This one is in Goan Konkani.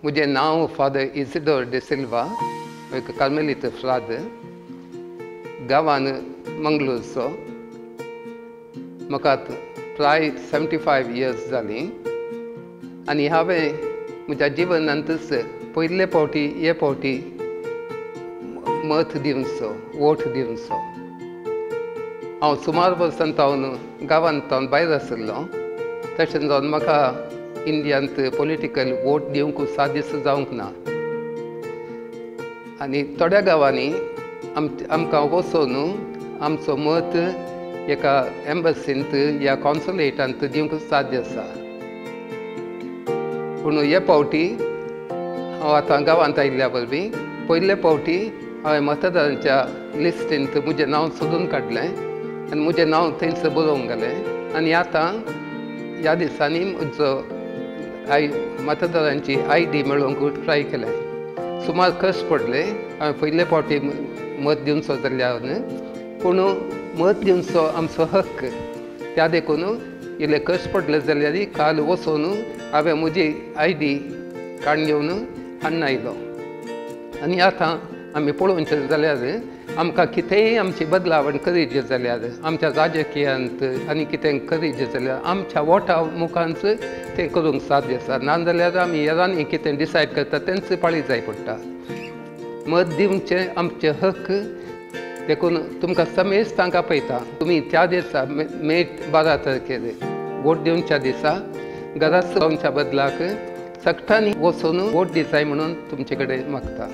मुझे नांव फादर इसिडोर डिसिल्वा, एक कार्मेलीत फ्राद, गांवान मंगळूरचो। म्हाका प्राय 75 इयर्स जालीं आनी हांवें म्हज्या जिवनांतच पयले फावटी हे फावटी मत दिवचो, वोट दिवचो। हांव सुमार वर्सां तावन गांवांत तावन भायर आशिल्लो, तशें जावन म्हाका इंडियांत पॉलिटिकल वोट दिवंक सादीस जावंक ना। आनी थोड्या गांवांनी आमकां वचून आमचो मत एका एम्बसींत या कॉन्सुलेटांत दिवंक साध्य आसा। पूण हे फावटी हांव आतां गांवांत आयिल्ल्या वरवीं पयले फावटी हांवें मतदारांच्या लिस्टींत म्हजें नांव सोदून काडलें आनी म्हजें नांव थंयच बरोवंक गेलें। आनी आतां ह्या दिसांनी म्हजो मतदारांची I D मेळोवंक ट्राय केलें। सुमार कश्ट पडले, हांवें पयले फावटी मत दिवचो जाल्यार, पूण मत दिवचो आमचो हक्क, त्या देखून इल्ले कश्ट पडले जाल्यार काल वचून हांवें म्हजी I D काडून घेवन हाडून आयलो। आनी आतां आमी पळोवचें जाल्यार आमकां कितेंय आमची बदलावण करीत जाल्यार, आमच्या राजकीयांत आनी कितें करीत जाल्यार आमच्या वोटा मुखांच तें करूंक साध्य आसा। ना जाल्यार आमी हेरांनी कितें डिसायड करता तेंच पाळी जाय पडटा। मत दिवचें आमचें हक्क, देखून तुमकां समेस्तांक आपयता, तुमी त्या दिसा मे 12 तारखेर वोट दिवच्या दिसा घराच रावच्या बदलाक सगळ्यांनी वचून वोट दिसाय म्हणून तुमचे कडेन मागता।